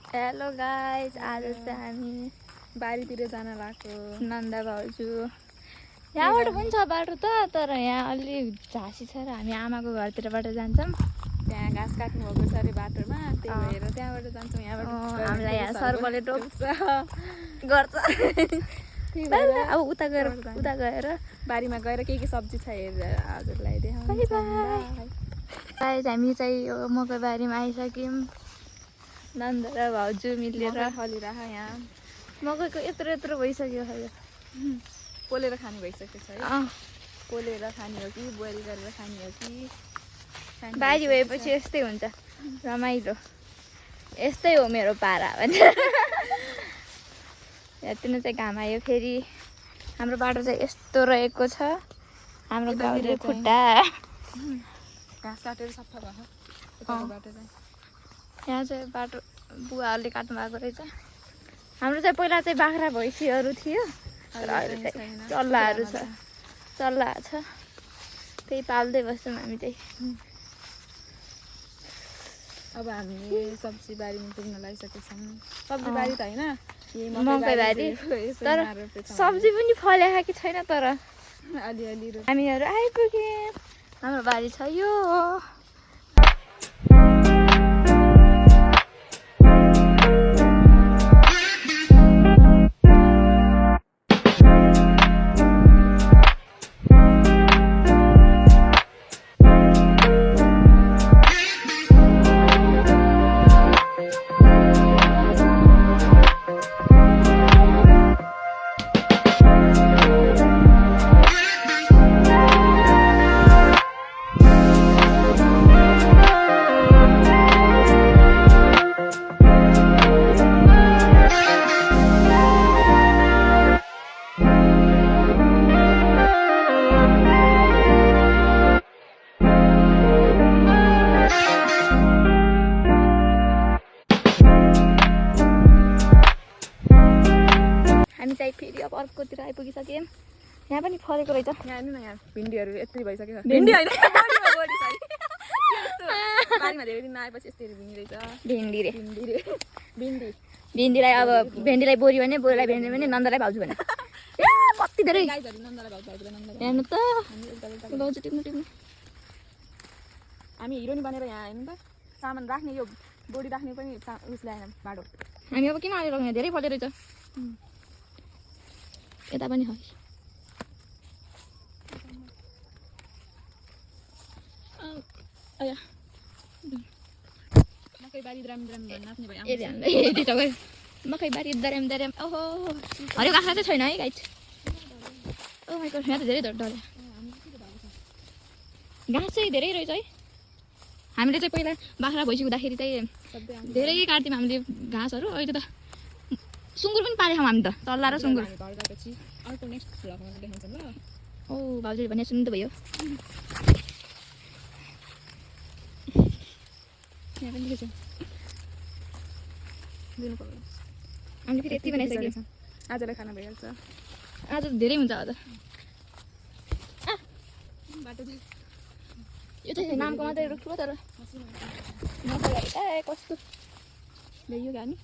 Hello guys, आज चाहिँ हामी बारीतिर जान लाग्यो। नन्दा भाउजू यहाँबाट पनि छ बाटो त, तर यहाँ अलि झाँसी छ र हामी आमाको घरतिरबाट जान्छौँ। त्यहाँ घाँस काट्नु भएको छ अरे बाटोमा, त्यही भएर त्यहाँबाट जान्छौँ। यहाँबाट हामीलाई यहाँ सर्पले टोक्छ गर्छ। अब उता गएर बारीमा गएर के सब्जी छ हेरेर हजुरलाई देखाउँछु। गाइस हामी चाहिँ यो मकै बारीमा आइसक्यौँ। नन्दा र भाउजू मिलेर फलिरह यहाँ मकैको यत्रो यत्रो भइसक्यो खै पोलेर खाने भइसकेको छ है। पोलेर खाने हो कि बोइल गरेर खाने हो कि बारी भएपछि यस्तै हुन्छ, रमाइलो। यस्तै हो मेरो पारा भन्छ। हेर्नु चाहिँ घाम आयो फेरि। हाम्रो बाटो चाहिँ यस्तो रहेको छ। हाम्रो गाउँले खुट्टा घाँस काटेर सफा भयो बाटो चाहिँ। यहाँ चाहिँ बाटो बुवाहरूले काट्नु भएको रहेछ। हाम्रो चाहिँ पहिला चाहिँ बाख्रा भैँसीहरू थियो, तर अहिले चाहिँ चल्लाहरू छ, चल्ला छ। त्यही पाल्दै बस्छौँ हामी चाहिँ। अब हामी सब्जी बारीमा पुग्न लागिसकेको छौँ। सब्जी बारी त होइन, मकै बारी, तर सब्जी पनि फलेको कि छैन, तर अलिअलि हामीहरू आइपुग्यौँ। हाम्रो बारी छ यो। हामी चाहिँ फेरि अब अर्कोतिर आइपुगिसक्यौँ। यहाँ पनि फलेको रहेछ। यहाँ हेर्नु न, यहाँ भिन्डीहरू यत्रो भइसक्यो। भिन्डी होइन, बारीमा धेरै दिन आएपछि यस्तै भिन्डी रहेछ। भिन्डी रे भिन्डी भिन्डीलाई अब भेन्डीलाई बोरी भने, बोरीलाई भेन्डी भने, नन्दलाई भाउजू भने। कति धेरै हेर्नु त भाउजू टिप्नु टिप्नु। हामी हिरोनी बनेर यहाँ हेर्नु त, सामान राख्ने यो बोडी राख्ने पनि उस ल्याएन बाटो। हामी अब किन आएर यहाँ धेरै फले रहेछ। यता पनि है। मकै बारी द्राम द्राम नाच्ने भयो। मकै बारी दर्याम दर्याम। ओहो, हरियो काँक्रा चाहिँ छैन है गाइस। ओ माइ गॉड, यहाँ त धेरै डर। घाँस चाहिँ धेरै रहेछ है। हामीले चाहिँ पहिला बाख्रा भैँसी हुँदाखेरि चाहिँ धेरै काट्थ्यौँ हामीले घाँसहरू। अहिले त सुँगुर पनि पालेको हामी त, चल्ला र सुँगुर। अर्को नेक्स्ट भ्लगमा देखाउँछौँ ल। ओ भाउजूले भने सुन्नु त भयो। यहाँ पनि देखेछ हामीले फेरि यति बनाइसक्यो। आजलाई खाना भइहाल्छ। आज धेरै हुन्छ आज। बाटो यो चाहिँ नामको मात्रै रुख्यो, तर ए कस्तो ल्याइयो हामी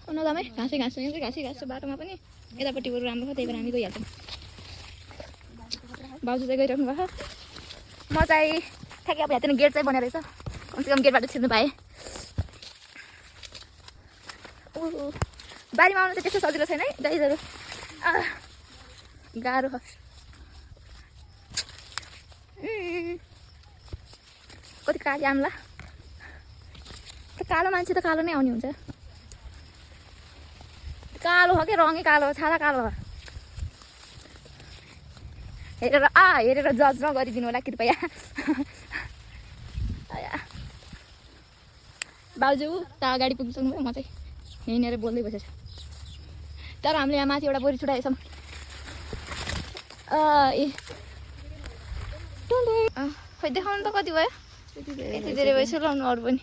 नजामै। घाँसै घाँस घाँसै बाटोमा पनि। यतापट्टि बरु राम्रो छ, त्यही भएर हामी गइहाल्छौँ। भाउजू चाहिँ गइराख्नु भएको। म चाहिँ ठ्याक्कै अब यहाँ गेट चाहिँ बनेर रहेछ, कमसेकम गेटबाट छिर्नु पाएँ। बारीमा आउनु चाहिँ त्यस्तो सजिलो छैन है गाइजहरू, गाह्रो छ। कति काली आम्ला, कालो मान्छे त कालो नै आउने हुन्छ। कालो हो क्या, रङै कालो, छाला कालो हो। हेरेर जज नगरिदिनु होला कृपया। भाउजू त अगाडि पुगिसक्नु भयो, म चाहिँ यहीँनिर बोल्दै बसेछ। तर हामीले यहाँ माथि एउटा बोरी छुट्याएछौँ। खै देखाउनु त कति भयो, यति धेरै भइसक्यो, लाउनु अरू पनि।